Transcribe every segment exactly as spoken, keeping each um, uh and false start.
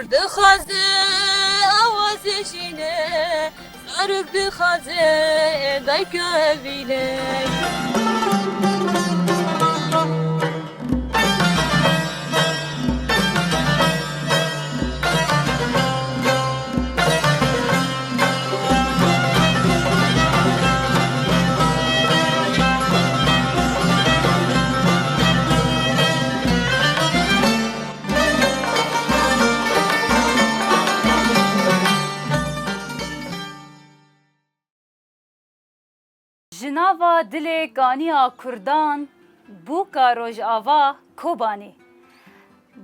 Dixwaze awazê jîne, zarok dixwaze dayka evîne. Ji nava dilê kaniya Kurdan, bûka Rojava Kobanê.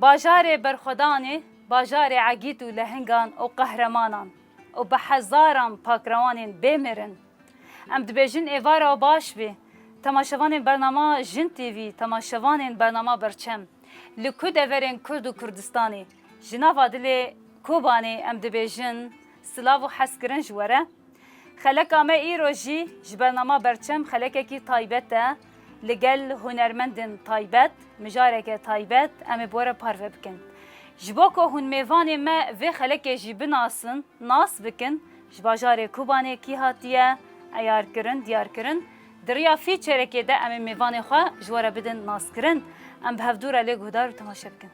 Bajarê berxwedanê, bajarê egît û lehingan û qehremanan û bi hezaran pakrewanên bê mirin. Em dibêjin êvara baş bê. Temaşevanên bernama Jin T V, temaşevanên bernama Berçem. Li ku deverên Kurd û Kurdistanê, ji nava dilê Kobanê em dibêjin silav û hezkirin ji we re. Xeleka me îro jî ji bernama Berçem xelekekî taybet e. Li gel hunermendên taybet, mijareke taybet em ê bi we re parve bikin. Ji bo ku hûn mêvanê me vê xelekê jî binasin, nas bikin, ji bajarê Kobanê kî hatiye, eyar kirin, diyar kirin. Di riya fîçerekê de em ê mêvanê xwe ji we re bidin naskirin. Em bi hevdû re lê guhdar û temaşe bikin.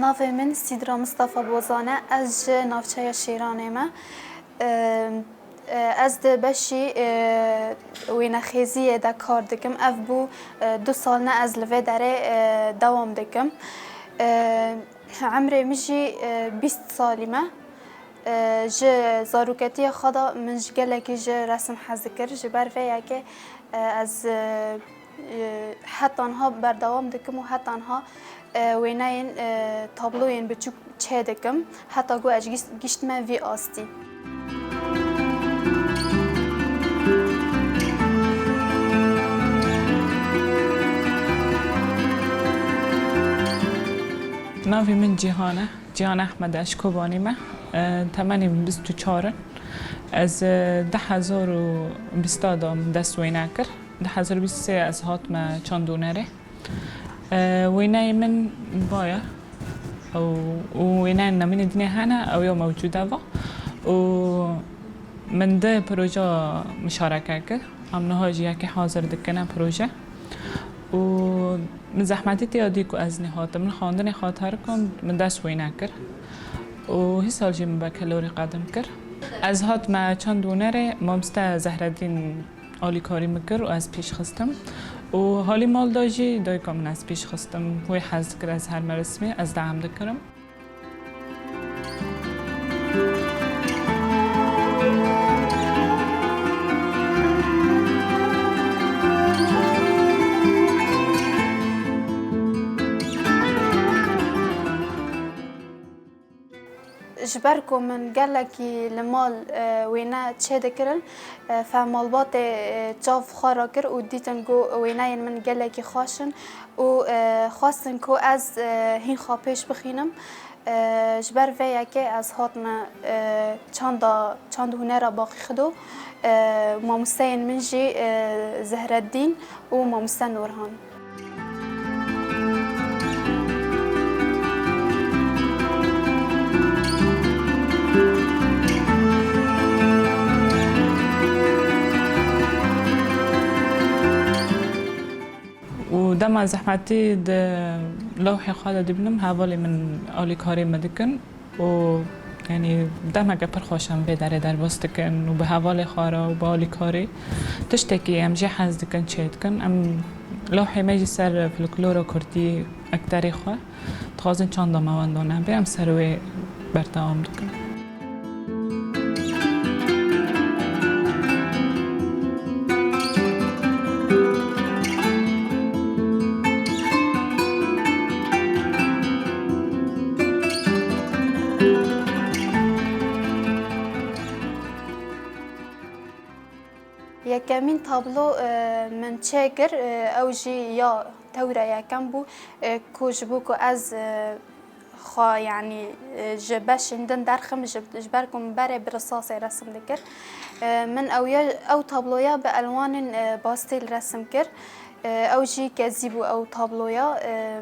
Navê min Sîdra Mistefa Bozan e. Ez ji navçeya Şêranê me. Em, e, ez di beşî, e, wênexêziyê de kar dikim. Ev bû, e, du sal ne ez li vê derê, e, dewam dikim. E, emrê min jî, e, bîst salî me. E, ji zaroketiya xwe de min ji gelekî ji resim hez dikir. Ji ber vê yekê, e, ez, e, e, heta niha berdewam dikim û heta niha, e, wêneyên, e, tabloyên biçûk çê dikim, heta ku ez gihîşt-, gihîştime vî astî. Navê min Cîhan e. Cîhan Ehmed e, ji Kobanê me. E, temenê min bîst û çar in. Ez, e, du hezar û bîst de min dest wêne kir. Du hezar û bîst û sê ez hatime çand û hunerê. E, wêneyê min va ye. Ew, û wêneyên nemînê dinê hene, ew ya mewcûd e va. Û min di proja mişareke kir. Em niha jî yekê hazir dikine proje. Û min zehmetî tê ya dî ku ez nêhatim. Min xwendinê xwe terk kir, min dest wêne kir. Û hîsal jî min bekelorî qedim kir. Ez hatime çand û hunerê, mamoste Zehreddîn alîkarî min kir û ez pêş xistim. Û halî mal de jî dayika min ez pêş xistim. Wê hez dikir ez herme resmê, ez dewam dikirim. Ji ber ku min gelekî li mal, e, wêne çêdikirin, e, fem malbatê, e, çav xwe rakir û dîtin ku wêneyên min gelekî xweş in û, e, xwestin ku ez, e, hîn xwe pêş bixînim. E, ji ber vê yekê ez hatime, e, çanda, çand û hunera Baqî Xido, e, mamosteyên min jî, e, Zehreddîn û mamoste Nurhan. Û dema zehmetî di lewhê xwe de dibînim, hevalê min alîkarî min dikin û, yanî, demeke pir xweş em vê derê derbas dikin û bi hevalê xwe re û bi alîkarî tiştekî em jê hez dikin çêdikin. Em lewhê me jî ser folklora kurdî, ekterê xwe, dixwazin çanda me wenda nebe, em ser wê berdewam dikin. Yekemîn tablo, e, min çêkir, e, ew jî ya tewra yekem bû, e, ku ji bo ku ez, e, xwe, yanî, e, ji beşên din derxim, ji, ji ber ku min berê bi risasê resim dikir. E, min ew ya, ew tabloya bi elwanên, e, pastêl resim kir. E, ew jî kezî bû ew tabloya. E,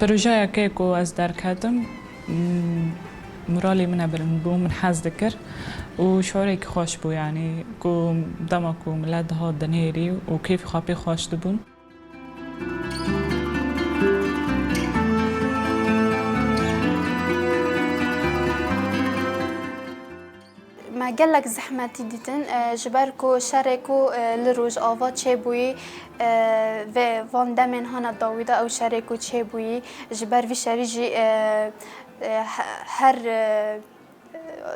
Projeya ke ku ez derketim, m-, moralê min e bilind bû, min hez dikir û şiûrekî xweş bû, yanî ku dema ku milet dihat dinêrî û kêfê xwe pê xweş dibûn. Me gelek zehmetî dîtin, e, ji ber ku şerê ku, e, li Rojava çêbûyî, e, vê van demên hana dawî de ew şerê ku çêbûyî, ji ber vî şerî jî, e, e, he-, her, e,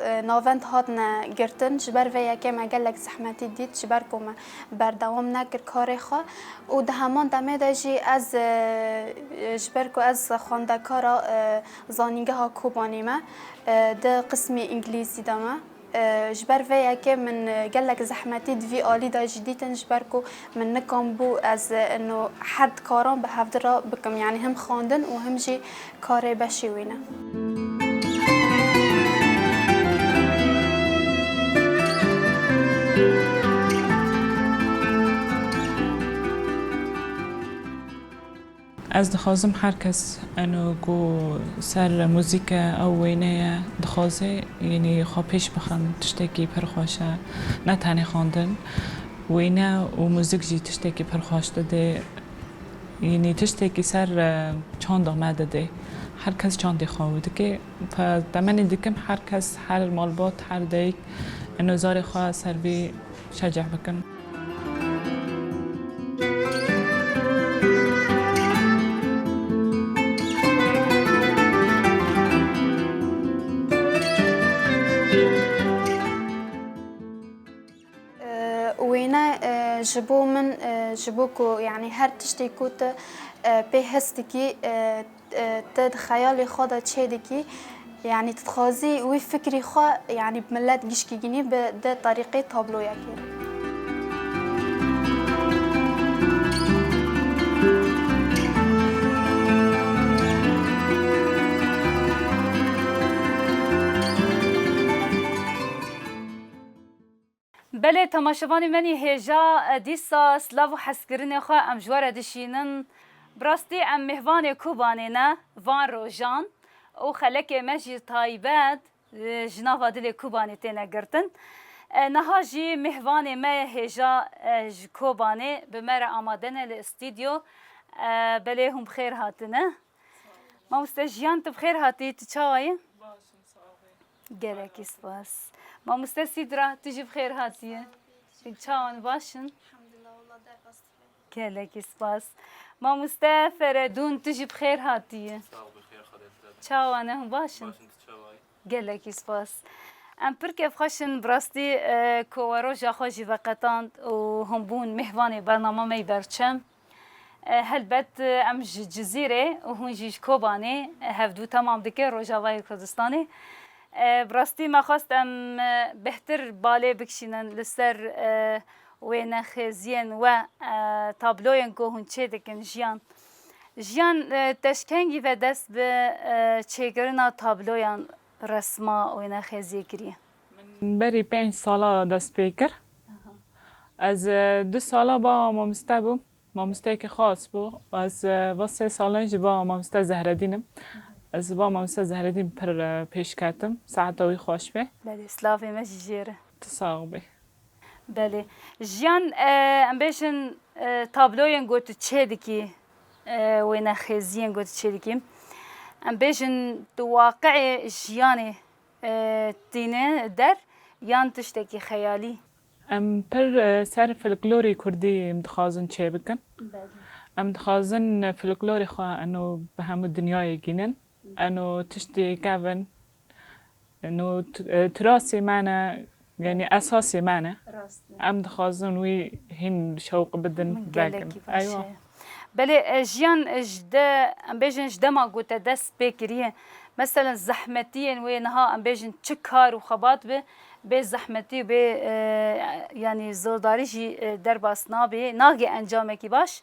e, navend hatine girtin. Ji ber vê yekê me gelek zehmetî dît, ji ber ku me berdewam nekir karê xwe. Û di heman demê de jî ez, e, ji ber ku ez xwendekara, e, zanîngeha Kobanê me, e, di qismê îngilîzî de me. E, ji ber vê yekê min, e, gelek zehmetî di vî alî de jî dîtin, ji ber ku min nikanbû ez, e, ino her di karan bi hevdi re bikim, yanî him xwendin û him jî karê beşê wî ne. Ez dixwazim her kes eno ku ser muzîk e ew wêne ye dixwaze, yanî xwe pêş bixin, tiştekî pir xweş e. Ne tenê xwendin, wêne û muzîk jî tiştekî pir xweş dide. Yanî tiştekî ser, e, çanda me dide. Her kes çandê xwe dike. Pe-, temenî dikim her kes, her malbat, her dayik eno zarê xwe ser vî şecih bikin. Wêne, e, ji bo min, e, ji bo ku, yanî her tiştê ku tu, e, pê his dikî, e, e, tu di xeyalê xwe de çê dikî, yanî tu dixwazî wî fikrî xwe, yanî bi milet gişkî ginî bi di terîqê tabloyekê. Belê, temaşevanê menî hêja, e, dîsa silav û hezkirinê xwe em ji we re dişînin. Bi rastî em mêhvanê Kobanê ne van rojan û xelekê me jî taybet, e, ji nava dilê Kobanê têne girtin. E, niha jî mêhvanê me hêja, e, ji Kobanê bi me re amade ne li stûdyo. E, belê hûn bi xêr hatine. Mamoste Jiyan, tu bi xêr hatî, tu çawa yî? Baş im, sax ol. Gelekî spas. Mamoste Sîdra, tu jî bi xêr hatî. Çawan, baş in? Elhamdulillah, wala derbas dibe. Gelekî spas. Mamoste Feredûn, tu jî bi xêr hatî. Sax ol, bi xêr, Xwedê tu de. Çawan e, hûn baş in? Baş in, tu çawa yî? Gelekî spas. Em pir kêfxweş in, bi rastî, e, ku we roja xwe jî veqetand û hûn bûn mêhvanê bernama me yî berçem. E, helbet, e, em ji Cizîrê û hûn jî ji Kobanê, e, hevdû temam dike Rojavayê Kurdistanê. E, bi rastî me xwest em, e, bêhtir balê bikişînin li ser, e, wênexêziyên we, e, tabloyên ku hûn çê dikin, Jiyan. Jiyan, e, te ji kengî ve dest bi, e, çêkirina tabloyan, resma wênexêziyê kiriye? Min berî pênc sala dest pê kir. Aha. Ez, e, du sala ba mamoste bûm. Mamosteyekî xas bû. Ez, e, va sê salan jî ba mamoste Zehredîn im. Ez ba mamoste Zehredîn pir, e, pêş ketim. Saeta wî xweş be. Belê, silavê me jî jê re. Tu sax bî. Belê. Jiyan, e, em bêjin, e, tabloyên ku tu çê dikî, e, wênexêziyên ku tu çê dikî. Em bêjin tu waqiê jiyanê, e, tîne der yan tiştekî xeyalî? Em pir, e, ser folklorê kurdî em dixwazin çêbikin. Belê. Em dixwazin folklorê xwe eno bi hemû dinyayê gînin. Eno tiştê kevin, eno t-, e, tirasê me ne, yanî esasê me ne. Rast e. Em dixwazin wî hîn şewq bidin. Min vekin. Gelekî baş e. Eywa. Belê, e, jiyan, e, ji de, em bêjin ji dema ku te dest pê kiriye. Meselen zehmetiyên wê niha em bêjin çi kar û xebat bi, bê zehmetî, bê, e, yanî zordarî jî, e, derbas nabê, nagê encamekî baş.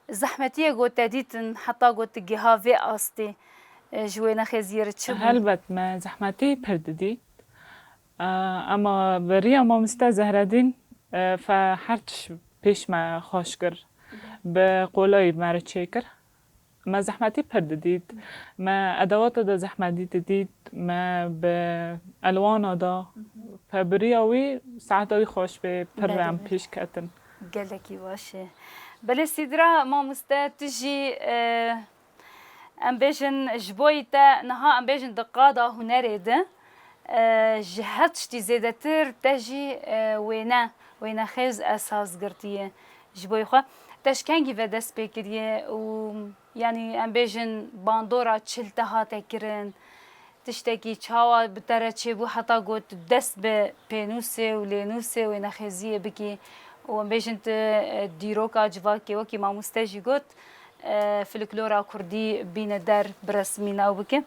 Zehmetiyê ku te dîtin heta ku tu giha vê astê, e, ji wê nexêziyê re çi bû? Helbet me zehmetî pir didît. E, ema bi riya mamoste Zehredîn, e, fe her tişt pêş me xweş kir. Bi qolayî me re çêkir. Me zehmetî pir didît. Me edewata de zehmetî didît. Me bi elwana de. Fe bi riya wî saeta wî xweş bê, pir Belê, em belê. Pêş ketin. Gelekî baş e. Belê Sîdra mamoste, tu jî, e, em bêjin ji bo yî te niha em bêjin di qada hunerê de, e, ji her tiştî zêdetir te jî, e, wêne, wênexêz esas girtiye ji bo yî xwe. Te ji kengî ve dest pê kiriye û, yanî em bêjin bandora çi li te hate kirin, tiştekî çawa bi te re çêbû heta ku tu dest bi pênûsê û lênûsê wênexêziyê bikî û em bêjin tu, e, dîroka civakê wekî mamoste jî got, e, folklora kurdî bîne der, bi resmî nav bike.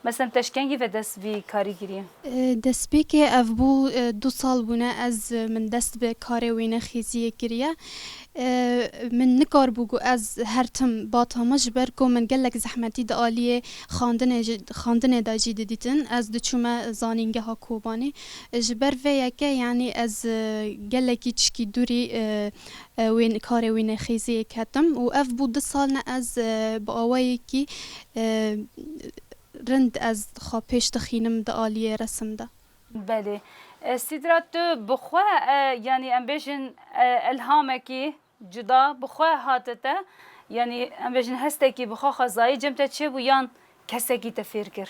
Mesela te ji kengî ve dest vî karî kiriye? E, destpêkê ev bû, e, du sal bûne ez, e, min dest bi karê wênexêziyê kiriye. E, min nikaribû ku ez her tim bata me ji ber ku min gelek zehmetî di aliyê xandinê jî, xandinê de jî didîtin. Ez diçûme zanîngeha Kobanê. Ji ber vê yekê, yanî ez, e, gelekî çikî dûrî, e, e, wê, karê wênexêziyê ketim û ev bû du sal ne ez, e, bi awayekî, e, rind ez xwe pêş dixînim di aliyê resim de. Belê. E, Sîdra, tu bi xwe, e, yanî em bêjin, e, elhamekî cuda bi xwe hate te, yanî em bêjin hestekî bi xwe xwezayî cem te çêbû yan kesekî te fêr kir?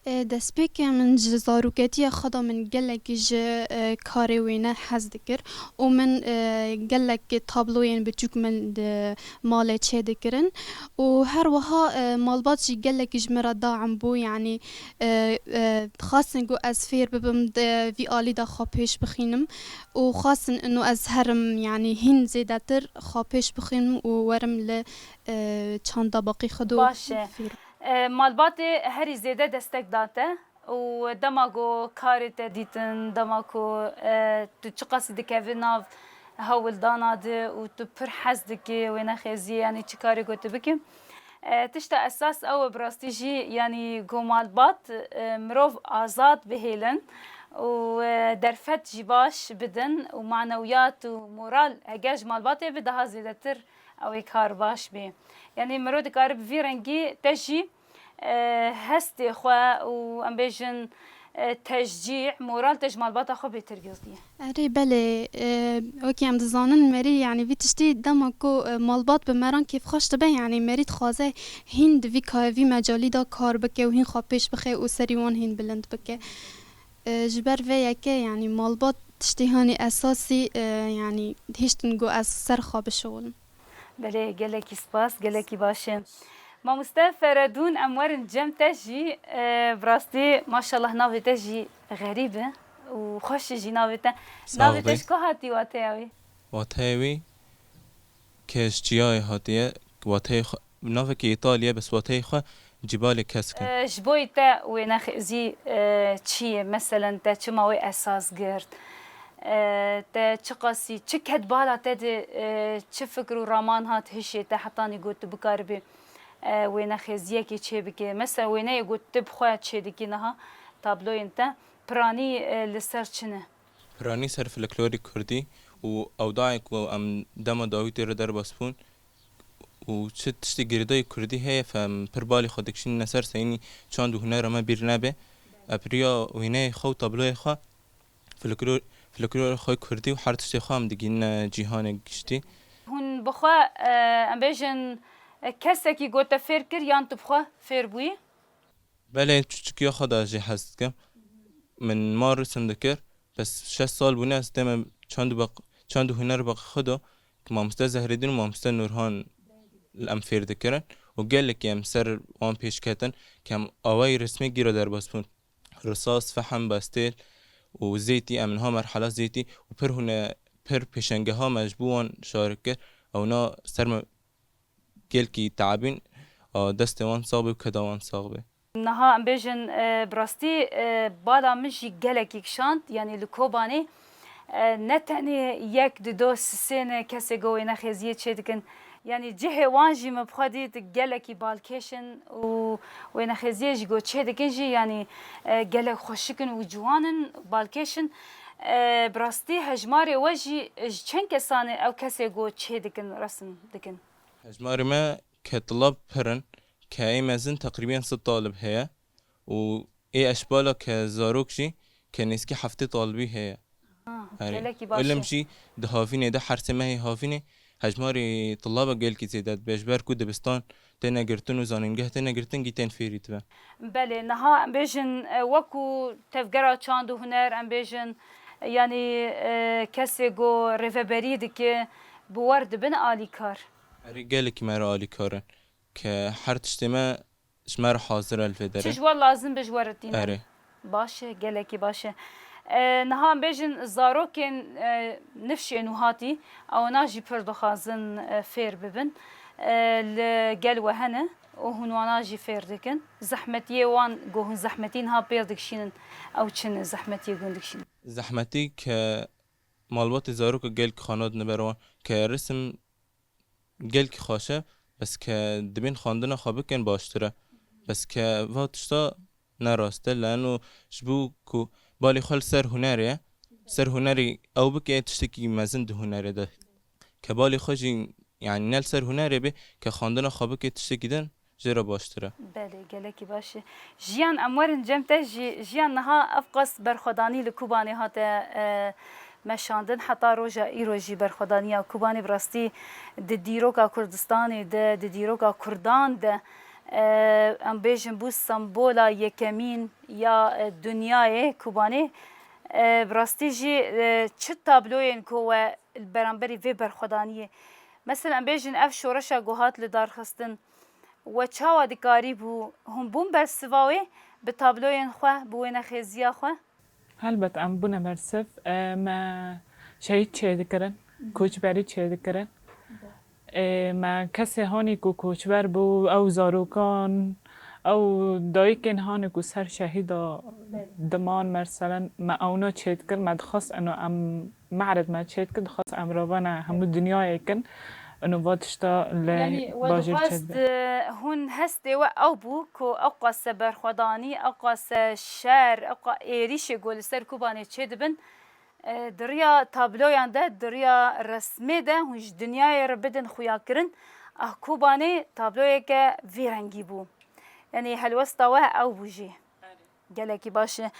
E, destpêkê min ji zaroketiya xwe de min gelekî ji, e, karê wêne hez dikir û min, e, gelek tabloyên biçûk min di malê çêdikirin û her wiha, e, malbat jî gelekî ji min re daim bû, yanî, e, e, dixwastin ku ez fêr bibim, di vî alî de xwe pêş bixînim û xwastin ino ez herim, yanî hîn zêdetir xwe pêş bixînim û werim li, e, çanda baqî xwe do Baş e. Fêr. E, malbatê herî zêde destek da te û dema ku karê te dîtin, dema ku, e, tu çiqasî dikevî nav hewldana di û tu pir hez dikî wênexêziyê, yanî çi karê ku tu bikî. E, tişta esas ew e bi rastî jî, yanî ku malbat, e, mirov azad bihêlin û, e, derfet jî baş bidin û manewiyat û moral heger ji malbatê bi daha zêdetir ew ê kar baş bê. Yanî mirov dikare bi vî rengî te jî, e, hestê xwe û em bêjin, e, teşcî, moral te ji malbata xwe bêtir girtiye. Erê belê, e, wekî em dizanin merî, yanî vî tiştî dema ku, e, malbat bi me re kêfxweş dibe, yanî merî dixwaze hîn di vî ka-, vî mecalî de kar bike û hîn xwe pêş bixe û serî wan hîn bilind bike. E, ji ber vê yekê, yanî malbat tiştê hanî esasî, e, yanî dihiştin ku ez ser xwe bişixulim. Belê, gelekî spas, gelekî baş e. Mamoste Feredûn, em werin cem te jî, e, bi rastî maşallah navê te jî xerîb e û xweş e jî navê te. Sağ ol. Navê te ji ku hatî wateya wî? Wateya wî, ke ji çiyayê hatiye, wateyê xwe, navekî Îtalî ye, bes wateyê xwe Cîbalê Kesk e. E, ji bo te wênexêzî, e, çi ye? Meselen te çima wê esas girt? E, te çiqasî, çi ket bala te de, e, çi fikr û raman hat hişê te hetanî got tu bikaribî, e, wênexêziyekê çêbikê? Mesela wêneyê got tu bi xwe çêdikî niha tabloyên te, piranî, e, li ser çi ne? Piranî ser folklorê kurdî û ewdayê ku em dema dawî tê re derbas bûn, û çi tiştê girêdayî kurdî heye, fe em pir balê xwe dikişînine ser, seyînî çand û hunera me bîr nebe. Epiriya wêneyê xwe û tabloyê xwe, folklor-, folklorê xwe kurdî û her tiştê xwe em digihînine cîhanê giştî. Hûn bi xwe, e, em bêjin, e, kesekî got te fêr kir yan tu bi xwe fêr bûyî? Belê, çûçikiya xwe de jî hez dikim. Min mar resim dikir. Bes şeş sal bûne ez dême çand û beq-, çand û huner beqê xwe de, ki mamoste Zehredîn û mamoste Nurhan em fêr dikirin û gelekî em ser wan pêş ketin, ki em awayî resmê gîro derbas bûn. Risas, fehm, bestêl û zêtî, em niha merhela zêtî û pir hune, pir pêşengeha me ji bo wan şarik kir. Ewna ser me gelkî teabîn, a, destê wan sax be û keda wan sax be. Niha em bêjin, e, bi rastî, e, bala min jî gelekî kişand, yanî li Kobanê, e, ne tenê yek, dido, sisêne kesê go wênexêziyê çêdikin. Yanî cihê wan jî min bi xwe dît gelekî balkêş in û wênexêziyê jî go çêdikin jî, yanî, e, gelek xweşik in û ciwan in, balkêş in. E, bi rastî hejmarê we jî ji çend kesan e ew kesê go çêdikin, resim dikin? Hejmarê me ke tilab pir in, ke ê mezin teqrîben sed talib heye û ê eşbala ke zarok jî ke nêzkî heftê talibî heye. Ah, Erê. Gelekî baş e. Ilim jî di havînê de, her sê mehê havînê hejmarê tilaba gelkî zêde dibe, ji ber ku dibistan têne girtin û zanîngeh têne girtin, gî tên fêrî dibe. Belê, niha em bêjin, e, weku tevgera çand û huner, em bêjin, e, yanî, e, kesê ku rêveberî dike, bi wer dibin alîkar. Erê, gelekî me re alîkar in. Ke her tiştê me ji me re hazir e li vê derê. Çi ji we lazim be, ji we re tîne. Erê. Baş e, gelekî baş e. E, niha em bêjin zarokên, e, nifşê nûhatî, ewana jî pir dixwazin, e, fêr bibin. E, li gel we hene û hûn wana jî fêr dikin. Zehmetiyê wan, ku hûn zehmetî niha pêr dikişînin, ew çi ne zehmetiyê ku hûn dikişînin? Zehmetî ke malbatê zaroka gelkî xwe nadine ber wan, ke resim gelkî xweş e, bes ke dibên xwendina xwe bikin baştir e. Bes ke va tişta ne rast e, leno ji bo ku balê xwe li ser hunerê ye, ser hunerê ew bike, tiştekî mezin di hunerê de. Ke balê xwe jî, yanî ne li ser hunerê be, ke xwendina xwe bike tiştekî din, jê re baştir e. Belê, gelekî baş e. Jiyan, em werin cem te jî. Jiyan, niha ev qas berxwedanî li Kobanê hate, e, meşandin. Heta roja îro jî berxwedaniya Kobanê bi rastî di dîroka Kurdistanê de, di dîroka Kurdan de, e, em bêjin bû sembola yekemîn ya, e, dinyayê Kobanê. E, bi rastî jî, e, çi tabloyên ku we li beramberî vê berxwedaniyê, mesela em bêjin ev şoreşa ku hat lidarxistin, we çawa dikarîbû hûn bûn bersiva wê bi tabloyên xwe, bi wênexêziya xwe? Helbet em bûne bersiv. E, me şehîd çêdikirin, koçberî çêdikirin. E, me kesê hanî ku koçber bû, ew zarokan, ew dayikên hanî ku ser şehîda diman, merselen me ewna çêdikir, me dixwest eno em Me'red me çêdikir, dixwest em ravana hemû dinyayê kin û va tişta li Yanî we bajêr dixwest, çêdibe. Hûn hestê we ew bû ku ew qase berxwedanî, ew qase şer, ew qa êrîşê ku li ser Kobanê çêdibin, e, di riya tabloyan de, di riya resmê de hûn ji dinyayê re bidin xuyakirin, ah Kobanê tabloyeke vî rengî bû. Yanî helwesta we ew bû jî. Gelekî baş e.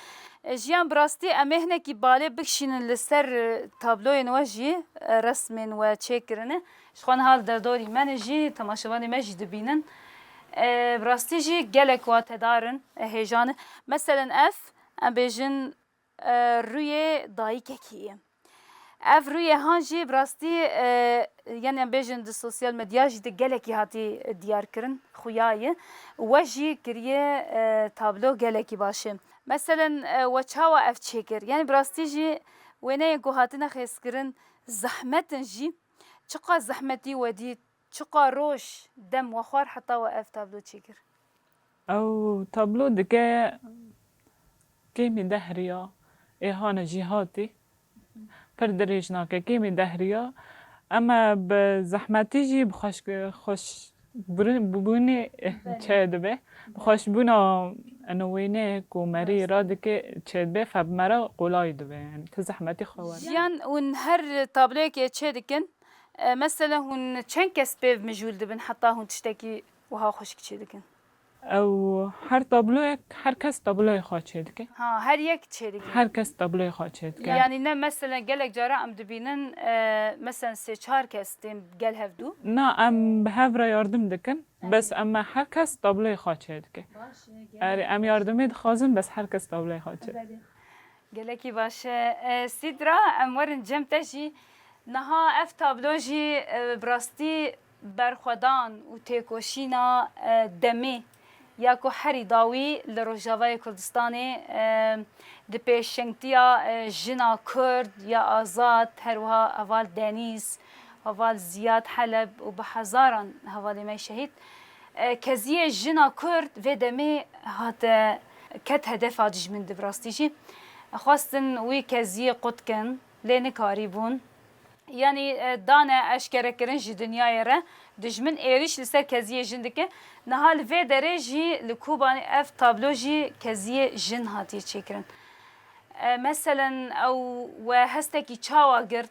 E, Jiyan, bi rastî em ê hinekî balê bikişînin li ser, e, tabloyên we jî, e, resmên we çêkirine. Ji xwe niha li derdorî me ne jî, temaşevanê me jî dibînin. E, bi rastî jî gelek watedar in, e, hêjan in. Meselen ev, em bêjin, e, rûyê dayikekî ye. Ev rûyê han jî bi rastî, e, yanî em bêjin di sosyal medya jî di gelekî hatî diyar kirin, xuya ye. We jî kiriye, e, tablo gelekî baş e. Meselen, e, we çawa ev çêkir? Yanî bi rastî jî wêneyên ku hatine xêzkirin zehmet in jî. Çiqas zehmetî we dît, çiqa roj dem we xwar heta we ev tablo çêkir? Ew tablo dike kêmî deh riya, ê hane jî hatî. Pir dirêj nake, kêmî deh riya. Ema bi zehmetî jî bi xweş, xweş bûnê çê dibe. Bi xweşbûna eno wêneyê ku merî radike çê dibe, fe bi me re qolay dibe. Yanî ti zehmetî xwe were. Jiyan, hûn her tabloyekê çê dikin. E, meselen hûn çend kes pêv mijûl dibin heta hûn tiştekî wiha xweşik çê dikin? Ew her tabloyek, her kes tabloyê xwe çê dike. Ha, her yek çê dike. Her kes tabloyê xwe çê dike. Yanî ne, meselen gelek cara em dibînin, e, meselen sê çar kes tên gel hevdû. Na, em bi hev re yardim dikin. Bes em, her kes tabloyê xwe çê dike. Baş e, gelek. Erê, em yardimê dixwazin, bes her kes tabloyê xwe çê. Belê. Gelekî baş e. E, Sîdra, em werin cem te jî. Niha ev tablo jî, e, bi rastî berxwedan û têkoşîna, e, demê ya ku herî dawî li Rojavayê Kurdistanê, e, di pêşengtiya, e, jina Kurd ya azad, her wiha heval Denîz Heval Ziyad Heleb û bi hezaran hevalê me şehîd. E, keziyê jina Kurd vê demê hate ket hedefa dijmin de bi rastî jî. Xwestin wî keziyê qut kin, lê nikarîbûn. Yanî, e, dane eşkerekirin ji dinyayê re. Dijmin êrîş li ser keziyê jin dike. Niha li vê derê jî li Kobanê ev tablo jî keziyê jin hatiye çêkirin. E, meselen ew we hestekî çawa girt?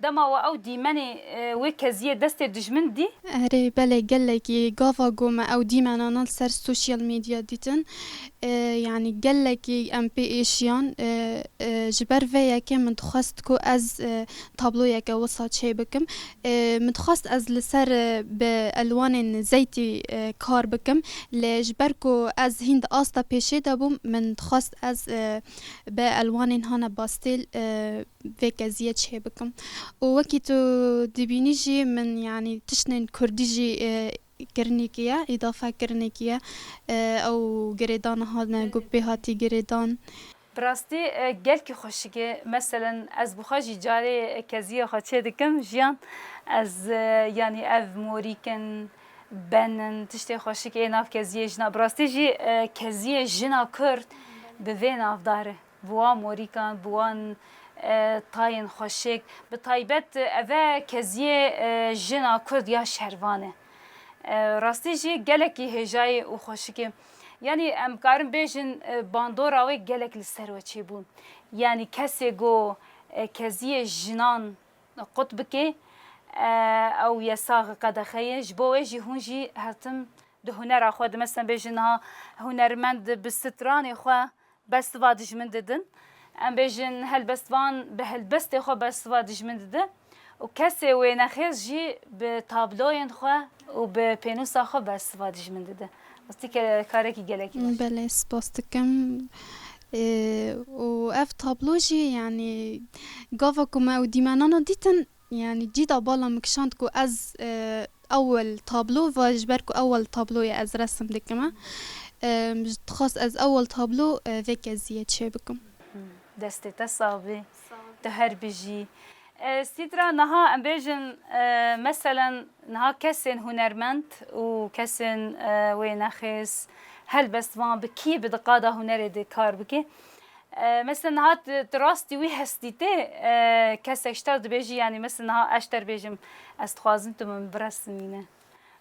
Dema we ew dîmenê, e, wê keziyê destê dijmin dî? Erê, belê, gelekî gava ku me ew dîmenana li ser social media dîtin. E, yanî gelekî em pê êşiyan, e, e, ji ber vê yekê min dixwest ku ez, e, tabloyeke wisa çê bikim. E, min dixwest ez li ser, e, bi elwanên zeytî, e, kar bikim. Lê ji ber ku ez hîn di asta pêşê de bûm, min dixwest ez, e, bi elwanên hane bastêl, e, vê keziyê çê bikim. Û wekî tu dibînî jî min, yanî, tiştên kurdî jî, e, kirinekî ye, îdafe kirinekî ye. E, ew girêdana hane ku pê hatî girêdan. Bi rastî, e, gelkî xweşik e. Meselen, ez bi xwe jî carê, e, keziyê xwe çê dikim, jiyan ez, e, yanî ev morîk in, ben in, tiştê xweşik ê nav keziyê jina. Bi rastî jî, e, keziyê jina Kurd bi vê navdar e. Bi wan morîkan, bi wan, e, tayên xweşik, bi taybet, e, eve keziyê, e, jina Kurd ya şervan e. E, rastî jî gelekî hêjayî û xweşik e. Yanî em karin bêjin, e, bandora wê gelek li ser we çêbû. Yanî kesê ku, e, keziyê jinan qut bike, e, ew yesax qedexe ye. Ji bo wê jî hûn jî her tim di hunera xwe de, meselen bêjin niha hunermend bi stranê xwe bersiva dijmin didin. Em bêjin helbestvan bi helbestê xwe bersiva dijmin didin. Û kesê wênexêz jî bi tabloyên xwe û bi pênûsa xwe bersiva dijmin didin. Rastî ke-, karekî gelekî baş. Belê, spas dikim. Ê, û ev tablo jî, yanî, gava ku me ew dîmenana dîtin, yanî, cîda bala min kişand ku ez, e, ewil tablo ve, ji ber ku ewil tabloyê ez resim dikim. E, ji dixwest ez ewil tablo, e, vê keziyê çê bikim. Destê te sax be. Sağ ol. Tu her bijî. E, Sîdra, niha em bêjin, e, meselen, niha kesên hunermend û kesên, e, wênexêz, helbestvan bi kî bi di qada hunerê de kar bike? E, mesela niha tu, tu rastî wî hestî tê, e, kesek ji te dibêjî, yanî mesela niha ez ji te bêjim, ez dixwazim tu min biresimîne.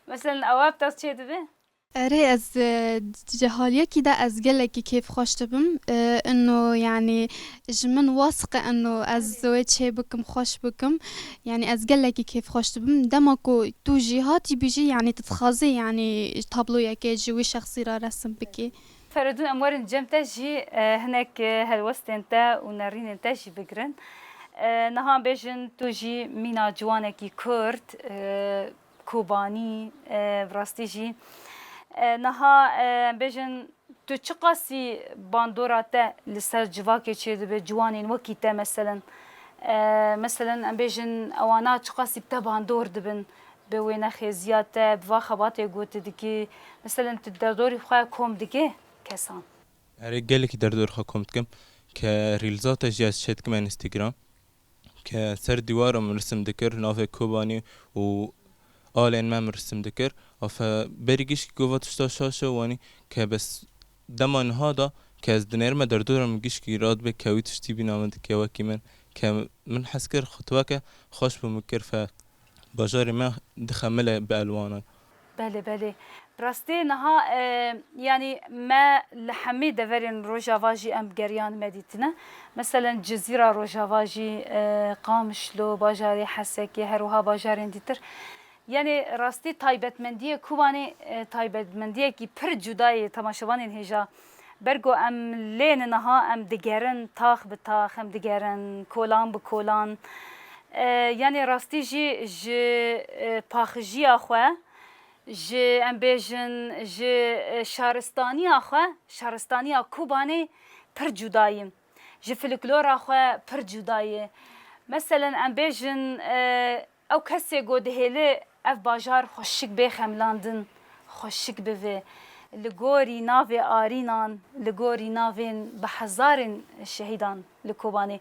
Mesela ew ev ters çê dibe? Erê, ez, e, ji haliyekî de ez gelekî kêfxweş dibim. E, ino, yanî, ji min wasiqe ino ez wê çê bikim, xweş bikim. Yanî, ez gelekî kêfxweş dibim. Dema ku tu jî hatî bijî, yanî, tu dixwazî, yanî, tabloyekê ji wî şexsî re resim bikî. Feridun, em werin cem te jî, e, hinek, e, helwestên te û nerînên te jî bigirin. E, niha em bêjin tu jî mîna ciwanekî Kurd, e, Kobanî, e, bi rastî jî. E, niha, e, em bêjin, tu çiqasî bandora te li ser civakê çêdibe, ciwanên wekî te, meselen, e, meselen, em bêjin, ewana çiqasî bi te bandor dibin, bi wênexêziya te, bi va xebatê ku tu dikî, meselen, tu derdorî xwe kom dikî kesan? Erê, gelekî derdorî xwe kom dikim, ke rîlza te jî ez çêdikim Instagram. Ke ser dîwara min risim dikir, navê Kobanî û alên me min risim dikir. Afe berî gişkî gova tişta şaş e, wanî ke bes dema niha da ke ez dinêrime derdora min gişkî radibe ke wî tiştî bîna min dike wekî min. Ke min hez kir xutweke xweş bi min kir fe bajarê me dixemile bi elwanan. Belê, belê. Bi rastî niha, e, yanî me li hemî deverên Rojava jî em geriyan me dîtine. Meselen Cizîra Rojava jî, e, Qamişlo, bajarê Hesekê, her wiha bajarên dîtir. Yanî rastî taybetmendiyê Kobanê, e, taybetmendiyekî pir cuda ye temaşevanên hêja. Ber ku em lê ne niha em digerin tax bi tax, em digerin kolan bi kolan. E, yanî rastî jî ji, e, paxijiya xwe, ji, em bêjin, ji, e, şaristaniya xwe, şaristaniya Kobanê pir cuda ye. Ji folklora xwe pir cuda ye. Meselen, em bêjin, e, ew kesê ku dihêle ev bajar xweşik bê xemilandin, xweşik bibe, li gorî navê arînan, li gorî navên bi hezarên şehîdan li Kobanê.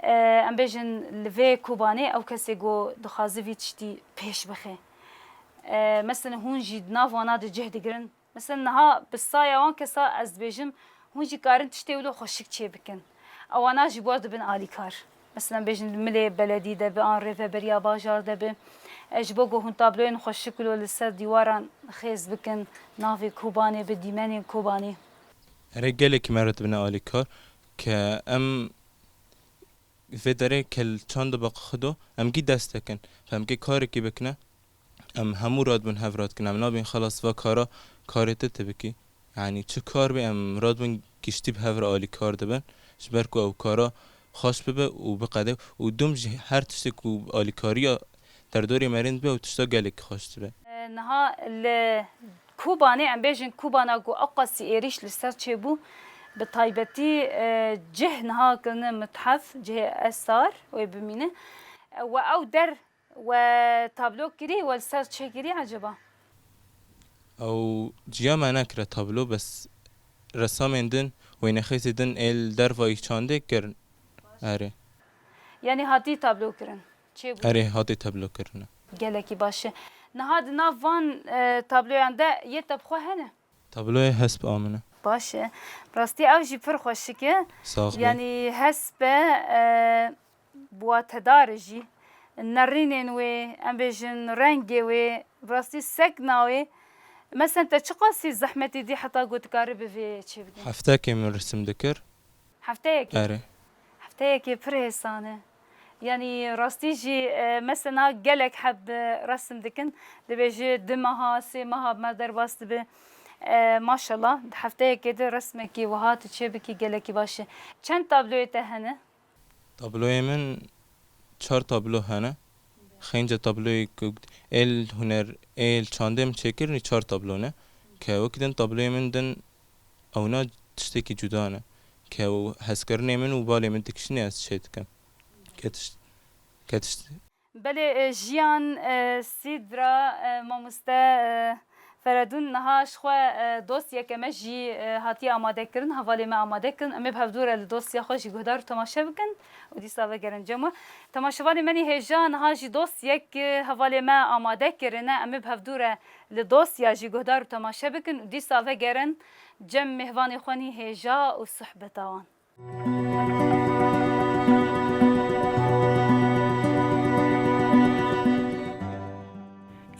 E, em bêjin li vê Kobanê ew kesê ku dixwaze vî tiştî pêş bixe. E, mesela hûn jî di nav wana de cih digirin. Mesela niha bi saya wan kesa ez dibêjim, hûn jî karin tiştê wilo xweşik çêbikin. Ewana ji bo dibin alîkar. Mesela bêjin li milê beledî de bi an rêveberiya bajar de bi. E, ji bo ku hûn tabloyên xweşik wilo li ser dîwaran xêz bikin, navê Kobanê bi dîmenên Kobanê. Erê gelekî me re dibine alîkar ke em vê derê ke li çand baqi xwe do, em gî dest dikin. Em kê karekî bikine, em hemû radibin hev radikin. Em nabên xelas va kara, karê te tu bikî. Yanî çi kar be, em radibin giştî bi hev re alîkar dibin. Ji ber ku ew kara xweş bibe û biqede û dum jî her tiştê ku alîkariya derdorê me rên dibe, ew tişta gelekî xweş dibe. E, niha li Kobanê, em bêjin Kobana ku eqasî êrîş li ser çêbû, bi taybetî, e, cih niha kirine mithef, cihê esar wê bimîne. E, we ew der we tablo kirî, we li ser çêkirî eceba? Ew ciya me nekire tablo, bes resamên din, wênexêsê din ê li derva yî çandê kirin. Erê. Yanî hatî tablo kirin. Çêbû. Erê, hatî tablo kirine. Gelekî baş e. Niha di nav van, e, tabloyan de yê te bi xwe hene? Tabloyê hesp a min e. Baş e. Bi rastî ew jî pir xweşik e. Sax bî. Yanî hesp e, e, bi watedar e jî. Nerînên wê, em bêjin rengê wê, bi rastî sekna wê. Mesen te çiqasî zehmetî dî heta ku dikarî bi vê çêbikî? Heftekê min resim dikir. Hefteyekê? Erê. Hefteyekê pir hêsan e. Yanî rastî jî, e, mesela gelek heb, e, resim dikin. Dibêje du meha, sê meha bi me derbas dibe. E, maşallah, di hefteyekê de resmekî wiha tu çêbikî gelekî baş e. Çend tabloyê te hene? Tabloyê min çar tablo hene. Xênce tabloyê ku êl huner, êl çandê min çêkirinî çar tablo ne. Ke wekî din tabloyê min din ewna tiştekî cuda ne. Ke hezkirinê min û balê min dikişîne ez çê dikim. Ke tişt-, ke tişt-, Belê, e, Jiyan, e, Sîdra, e, mamoste, e, Feredûn niha ji xwe, e, dosyeke me jî, e, hatiye amade kirin, hevalê me amade kirin. Em ê bi hevdû re li dosya xwe jî guhdar û temaşe bikin û dîsa vegerin cem we. Temaşevanê me nî hêja niha jî dosyek, e, hevalê me amade kirine. Em ê bi hevdû re li dosya jî guhdar û temaşe bikin û dîsa vegerin cem mêvanê xwe nî hêja û sohbeta wan.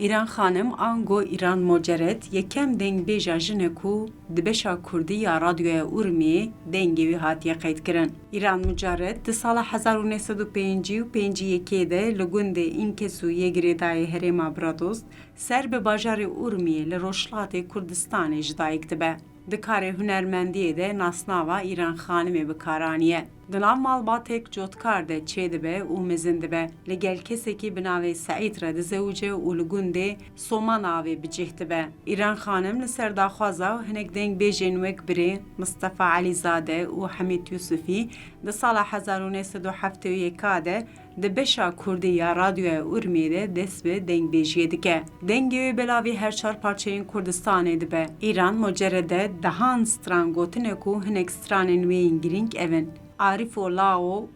Îran Xanim ango Îran Mocerret yekem dengbêja jin e ku di beşa kurdî ya Radyoya Urmiyê dengê wî hatiye qeydkirin. Îran Mucerret di sala hezar û neh sed û pêncî û pêncî yekê de li gundê Înkesu yê girêdayê herêma Bradost ser bi bajarê Urmiyê li Rojhilatê Kurdistanê ji dayik dibe. Di karê hunermendiyê de nasnava Îran Xanimê bi kar aniye. Di nav malbatêk cotkar de çêdibe û mezin dibe. Li gel kesekî bi navê Seîd re dizewice û li gundê Soma navê bi cih dibe. Îran Xanim li ser daxwaza hinek dengbêjên wek birê Mistefa Elîzade û Hemîd Yusufî di sala hezar û neh sed û heftê û yeka de di beşa kurdî ya Radyoya Urmiyê de dest bi dengbêjiyê dike. Dengê wê belavî her çar parçeyên Kurdistanê dibe. Îran Mocerrede dehan stran gotine ku hinek stranên wê yên girîng ev in: Arîfo Lao,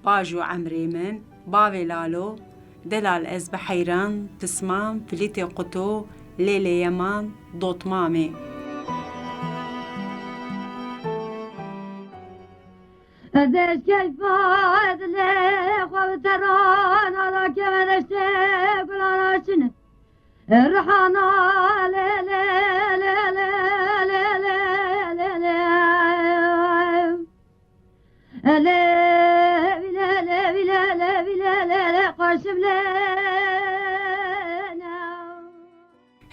Bajo Emrê Min, Bavê Lalo, Delal Ez Bi Heyran, Pisman, Filîtê Quto, Lêlê Yeman, Dotmamê. Ez ê ji keyfa dilê xwe bi terana da keve deştê gulana çin. Rihana lê, lê, lê, lê, lê, lê, lê, lê, lê. Lê, lê, lê, lê, lê, lê, lê, lê, lê, qaşim lê, ne.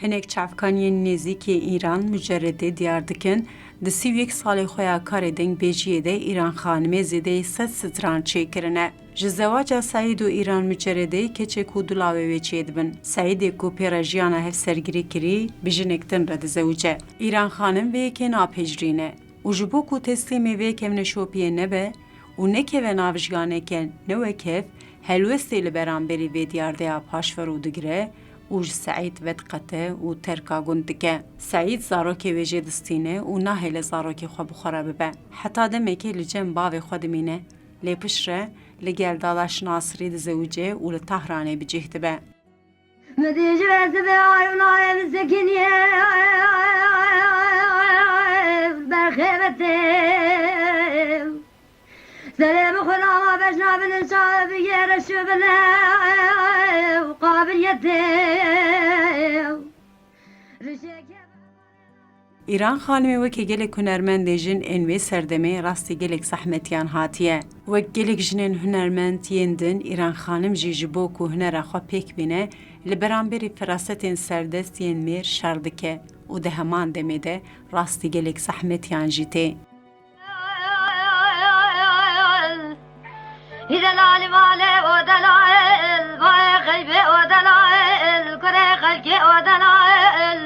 Hinek çavkaniyên nêzîkê Îran Mucerredê diyar dikin, di sî û yek salê xwe ya karê dengbêjiyê de Îran Xanimê zêdeyî sed stran çêkirine. Ji zewaca Seîd û Îran Mucerredê keçê ku du lawê wê çêdibin. Seîdê ku pê re jiyana hevsergirî kirî, bi jinek din re dizewice. Îran Xanim vê yekê napejirîne. Û ji bo ku teslîmê vê kevneşopiyê nebe û nekeve nav jiyaneke ne wek hev, helwestê li beramberî vê diyardeya paşverû digire û ji Seîd vediqete û terka gund dike. Seîd zarokê wê jê distîne û nahêle zarokê xwe bi xwe re bibe. Heta demekê li cem bavê xwe dimîne, lê piştre Li gel Dadaş Nasirî dizewice û li Tahranê bi cih dibe. Min dî ji ve sibê ayûnayê min sekiniye berxê ve tê. Serê bi xwe nama beşna binin çawe bi yê reş û bine û qabiliyetê rişekê. Îran Xanimê weke gelek hunermendê jin ên wê serdemê rastî gelek zehmetiyan hatiye. Wek gelek jinên hunermend yên din, Îran Xanim jî ji bo ku hunera xwe pêk bîne, li beramberî ferasetên serdest yên mêr şer dike û di heman demê de rastî gelek zehmetiyan jî tê. Hi delalî malê o delail, vayê xeybê o delail, kurê xelkê o delail.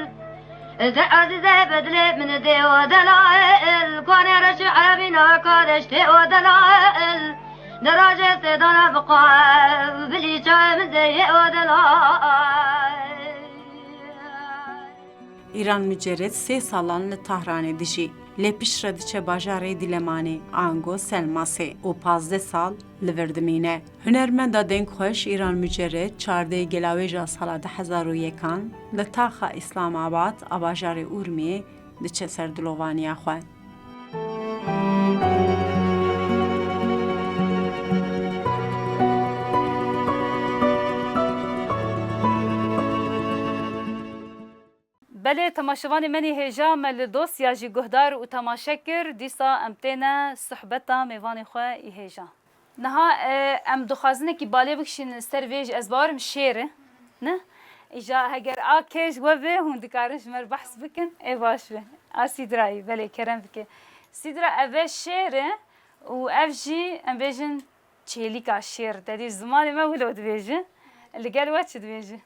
Ê ezîzê bedilê min dê o delail, konê reşî erebî nakadeş tê o delail. Di rojê sêdana biqabilî çayê min zeyê o delail. Îran Mucerred sê salan li Tahranê dijî. Lê piştre diçe bajarê Dîlemanê, ango Selmasê û pazdeh sal li vir dimîne. Hunermenda dengxweş Îran Mucerred çardeh Gelawêja sala du hezar û yekan li taxa Îslamabad a bajarê Urmiyê diçe ser dilovaniya xwe. Belê, temaşevanê menî hêja me li dosya jî guhdar û temaşe kir, dîsa em têne sohbeta mêvanê xwe î hêja. Niha, e, em dixwazinekî balê bikişînin ser vê jî, ez bawerim şêr e, ne? Îja heger a kêj we be, hûn dikarin ji me re behs bikin, ê baş be. A Sîdrayî, belê, kerem bike. Sîdra, ev e şêr e û ev jî, em bêjin, çêlîka şêr. Te dî zimanê me wilo dibêje. Li gel we çi dibêje?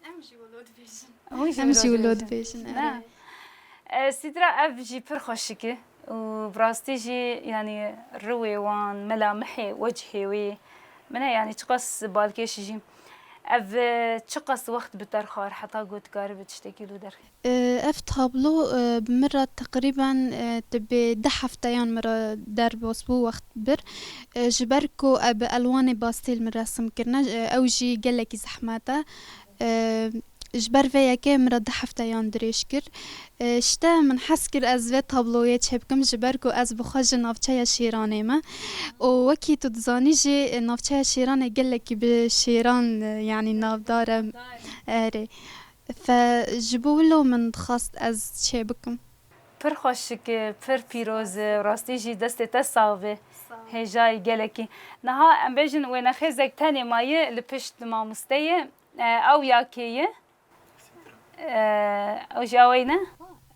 Em jî wilo dibêjin. Hûn jî Em jî wilo wilo dibêjin. Dibêjin, ne? Erê. E, Sîdra, ev jî pir xweşik e û bi rastî jî, yanî, riwê wan, melamihê, wecihê wê, min e, yanî, çiqas balkêş jî. Ev, e, çiqas wext bi te re xwar heta ku tu karibe tiştekî li derxe? E, ev tablo, e, bi min re teqrîben, e, dibê deh hefteyan min re derbas bû wext bir. E, ji ber ku e, bi elwanê bastêl min resim kirine, e, ew jî gelekî zehmet e. E, ji ber vê yekê min re du hefteyan dirêj kir. E, işte min hez kir ez vê tabloyê çêbikim, ji ber ku ez bi xwe ji navçeya Şêranê me. Û wekî tu dizanî jî, e, navçeya Şêranê gelekî bi şêran, e, yanî navdar e. Erê. Fe ji bo wilo min dixwest ez çêbikim. Pir xweşik e, pir pîroz e, rastî jî destê te sax be. Sağ ol. Hêjayî gelekî. Niha em bêjin wênexêzek tenê maye li pişt mamosteyê. E, ew ya kê ye? E, ew jî ew ey ne?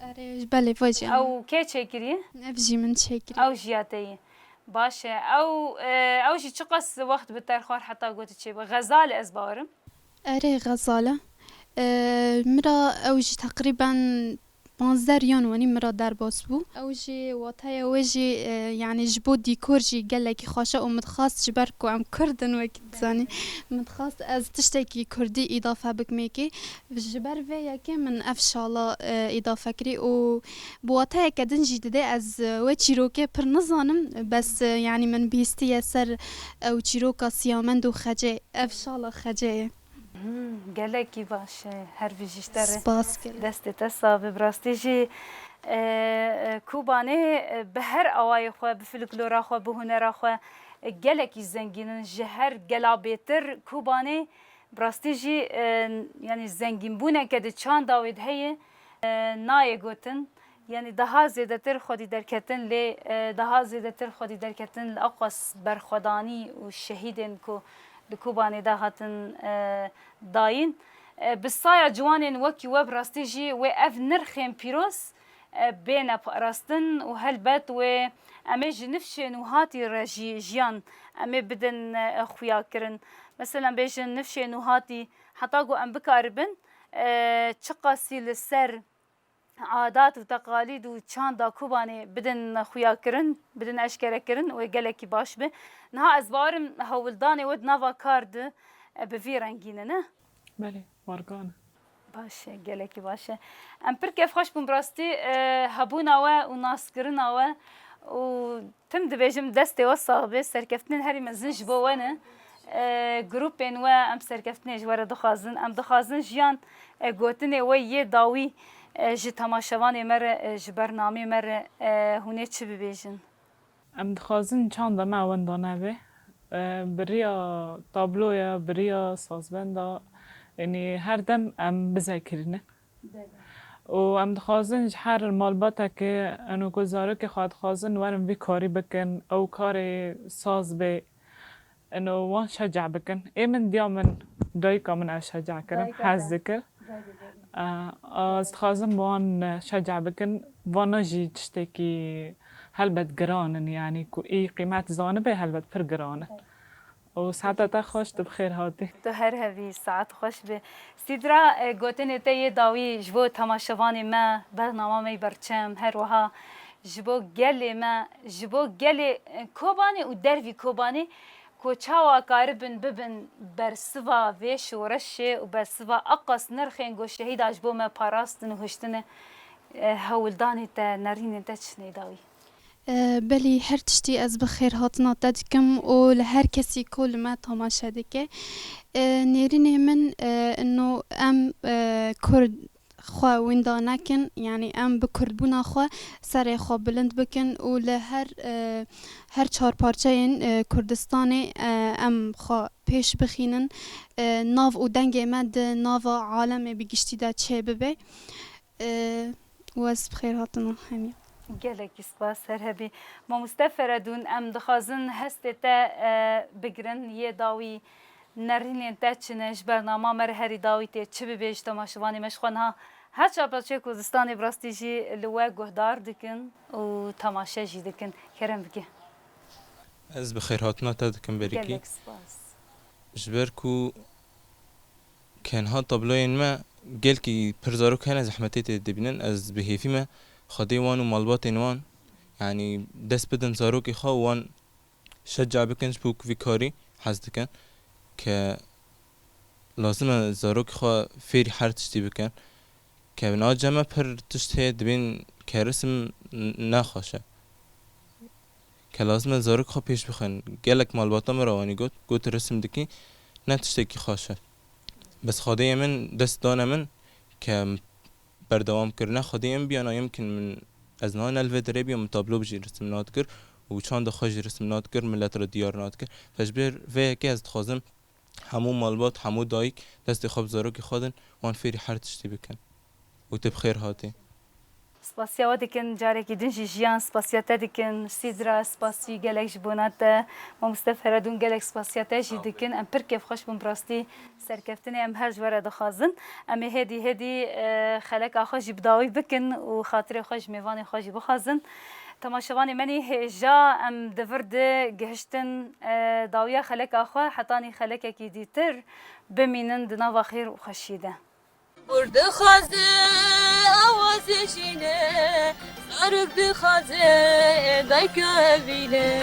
Erê, belê, vajî. Ew kê çêkiriye? Ev jî min çêkiriye. Ew jî ya te ye. Baş e. Ew, e, ew jî çiqas wext bi te re xwar heta ku tu çêbe? Xezal e ez bawerim. Erê, xezal e. E, min re ew jî teqrîben panzdeh yan wenî min re derbas bû. Ew jî, wateyê wê jî, e, yanî ji bo dîkor jî gelekî xweş e û min dixwest ji ber ku em Kurd in wekî dizanî, min dixwest ez tiştekî Kurdî îdafe bikim êkê. Ji ber vê yekê min ev şala, e, îdafe kirî û bi wateyeke din jî didê ez, e, wê çîrokê pir nizanim, bes, e, yanî min bihîstiye ser ew çîroka Siyamend û Xecê. Ev şala Xecê ye. Hmm, gelekî baş e. Her bijî ji te re. Spas gelek. Destê te sax be. Bi rastî jî, e, e, Kobanê, e, bi her awayê xwe, bi folklora xwe, bi hunera xwe, e, gelekî zengîn in. Ji her gela bêtir Kobanê, bi rastî jî, e, yanî zengînbûneke di çanda wê de heye, e, nayê gotin. Yanî daha zêdetir xwedî derketin lê, e, daha zêdetir xwedî derketin li eqas berxwedanî û şehîdên ku li Kobanê de hatin, e, dayîn. E, bi saya ciwanên wekî we bi rastî jî wê ev nirxên pîroz, e, bêne parastin û helbet wê em ê ji nifşên û hatî re jî jiyan em ê bidin, e, xuya kirin. Mesela bêjin nifşên û hatî heta ku em bikaribin, e, çiqasî li ser adat û teqalîd û çanda Kobanê bidin xuyakirin, bidin eşkerekirin, wê gelekî baş be. Niha ez bawerim hewldanê we di nava kar de, e, bi vî rengî ne, ne? Belê, wargan e. Baş e, gelekî baş e. Em pir kêfxweş bûn bi rastî, e, hebûna we û naskirina we Û tim dibêjim destê we sax be, serkeftinên herî mezin ji bo we ne. E, grûpên we em serkeftinê ji we re dixwazin. Em dixwazin jiyan, e, gotinê we yê dawî, e, ji temaşevanê me re, e, ji bernameyê me re, e, hûn ê çi bibêjin? Em dixwazin çanda me wenda nebe. E, bi riya tabloya, bi riya sazbenda, yanî her dem em bizekirîne. Û em dixwazin ji her malbateke eno ku zarokê xwe dixwazin werin vî karî bikin, ew karê saz bê, eno wan şeca bikin. Ê min diya min, dayika min ev şeca kirin, Dayika hez te. dikir. Dayika te. A, ez dixwazim wan şeca bikin. Vana jî tiştekî helbet giran in, yanî ku î qîmet zanibe helbet pir giran in. Û saeta te xweş, tu bi xêr hatî. Tu her hebî, saet xweş be. Sîdra, e, gotinê te yê dawî ji bo temaşevanê me, bernama me yê berçem, her wiha ji bo gelê me, ji bo gelê, e, Kobanê û dervî Kobanê ku çawa karibin bibin bersiva vê şoreşê û bersiva eqas nirxên ku şehîda ji bo me parastin û hiştine, e, hewldanê te, nerînên te çi ne yê dawî? E, belî her tiştî ez bi xêrhatina te dikim û li her kesî ku li me temaşe dike. E, nêrînê min, e, ino em, e, Kurd xwe winda nekin, yanî em bi Kurdbûna xwe serê xwe bilind bikin û li her, e, her çar parçeyên, e, Kurdistanê, e, em xwe pêş bixînin, e, nav û dengê me di nava alemê bi giştî de çêbibe. E, û ez bi xêr hatina hemiya. Gelekî spas, her hebî. Mamoste Feredûn, em dixwazin hestê te, e, bigirin, yê dawî nerînên te çi ne, ji bernama me re herî dawî tê çi bibêj, temaşevanê me ji xwe niha her çar parçeyê Kurdistanê bi rastî jî li we guhdar dikin û temaşe jî dikin. Kerem bike. Ez bi xêrhatina te dikim berîkî. Gelek spas. Ji ber ku Ke niha tabloyên me gelkî pir zarok hene zehmetê tê dibînin. Ez bi hêvî me Xwedê wan û malbatên wan, yanî dest bidin zarokê xwe û wan şeca bikin ji bo ku vî karî hez dikin. Ke lazim e zarokê xwe fêrî her tiştî bikin. Ke niha cem me pir tişt heye dibên ke risim n-, ne xweş e. Ke lazim e zarok xwe pêş bixin. Gelek malbata min re wanî got, got, "Resim dikî, ne tiştekî xweş e." Bes Xwedê yê min dest dane min ke berdewam kirine. Xwedê yê min biyana yê min kin min, ez niha ne li vê derê biyam, min tablo jî resim nadikir û çanda xwe jî resim nadikir, milet re diyar nadikir. Fe ji ber vê yekê ez dixwazim hemû malbat, hemû dayik destê xwe bi zarokê xwe din, wan fêrî her tiştî bikin. Û tu bi xêr hatî. Spasiya we dikin, carekî din jî jiyan, spasiya te dikin. Sîdra, spasî gelek ji bona te. Mamoste Feredûn, gelek spasiya te jî dikin. Em pir kêfxweş bûn bi rastî serkeftinê em her ji we re dixwazin. Em ê hêdî hêdî, e, xeleka xwe jî bi dawî bikin û xatirê xwe ji mêvanê xwe jî bixwazin. Temaşevanê me nî hêja em di vir de gihiştin, e, dawiya xeleka xwe, hetanî xelekekî dîtir bimînin di nava xêr û xweşiyê de. Kur dixwaze awazê jîne, zarok dixwaze dayka evîne.